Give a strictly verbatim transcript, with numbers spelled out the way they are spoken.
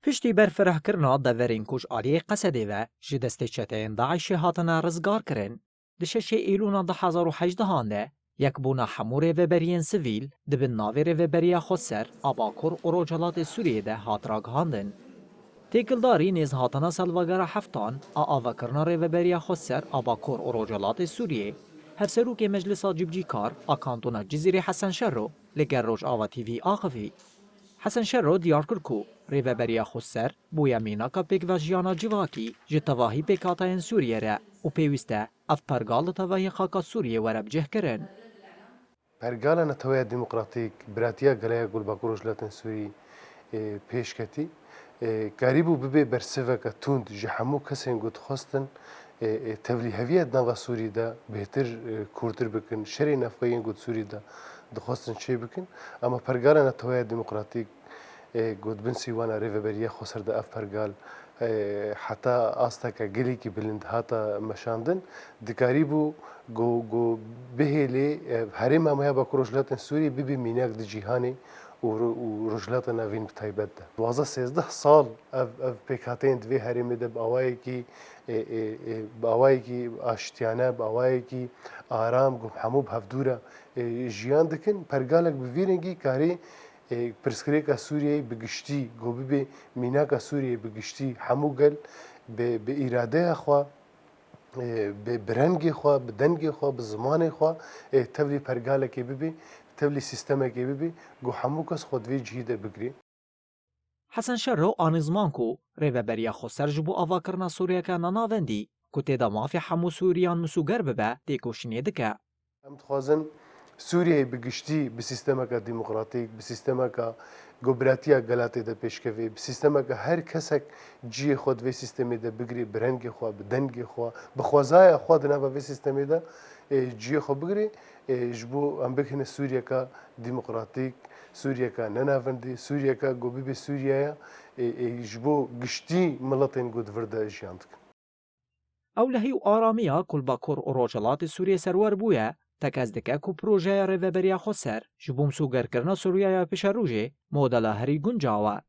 Piştî berfirehkirina deverên ku ji aliyê Qesedê ve ji destê çeteyên DAIŞê hatine rizgarkirin, di şeşê Îlûna du hezar û hejdehan de yekbûna hemû rêveberiyên sivîl di bin navê Rêveberiya Xweser a Bakur û Rojhilatê Sûriyê de hat ragihandin. Têkildarî nêz hatana salvegera heftan a avakirina Rêveberiya Xweser a Bakur û Rojhilatê Sûriyê, Hevserokê Meclisa Cîbicîkar a Kantona Cizîrê Hesen Şero li gel Rojava T V axivî. Hesen Şero diyar kir ku Rêveberiya Xweser bûye mînaka pêkvejiyana civakî ji tevahî pêkhateyên Sûriyê re û pêwîst e ev pergal li tevahî xaka Sûriyê were bicihkirin. Pergala Netewaya Demokratîk, Biratiya Geleya Gulbak û Rojhilatên Sûrî, e, pêş ketî. E, karîbû bibe bersiveke tund ji hemû kesên ku dixwestin, e, e, tevlîheviya di nava Sûrî de bêhtir, e, kûrtir bikin, şerê navxwe yên ku di Sûrî de dixwestin çê bikin. Ama Pergala Netewaya Demokratîk, e, ku di bin sîwana Rêveberiya Xweser de ev pergal, e, heta asteke gelekî bilind hata meşandin, dikarîbû ku, ku bihêlê, e, herêma me ya Bakur Rojhilatên Sûriyê bibe mînak di cîhanê û ro-, û Rojhilata Navîn bi taybet de. Duwazdeh sêzdeh sal ev, ev pêkhateyên di vê herêmê de bi awayekî, e, e, e, bi awayekî aştiyane, bi awayekî aram, ku hemû bi hevdû re, e, jiyan dikin. Pergalek bi vî rengî karê, e, pirsgirêka Sûriyeyê bi giştî, ku bibê mînaka Sûriyeyê bi giştî, hemû gel bi, bi îradeya xwe, e, bi, bi rengê xwe, bi dengê xwe, bi zimanê xwe, e, tevlî pergalekê bibê, tevlî sîstemekê bibê, ku hemû kes xwe di vê cihî de bigirê. Hesen Şero anî ziman ku Rêveberiya Xweser ji bo avakirina Sûriyeke nanavendî ku tê de mafê hemû Sûriyan misûger bibe, têkoşînê dike. Em dixwazin Sûriyeyê bi giştî bi sîstemeke demokratîk, bi sîstemeke ku biratiya gela tê de pêşkevê, bi sîstemeke her kesek cihê xwe di vê sîstemê de bigirê, bi rengê xwe, bi dengê xwe, bi xwezaya xwe di nava vê sîstemê de, e, cihê xwe bigirê, e, ji bo em bigihine Sûriyeke demokratîk, Sûriyeke nenavendî, Sûriyeke ku bibe Sûriyeya, e, e, ji bo giştî miletên ku di vir de jiyan dikin. Ewlehî û aramiya ku li Bakur û Rojhilatê Sûriyê serwer bûye, tekez dike ku projeya Rêveberiya Xweser ji bo misûgerkirina Sûriyaya pêşerojê modela herî guncaw e.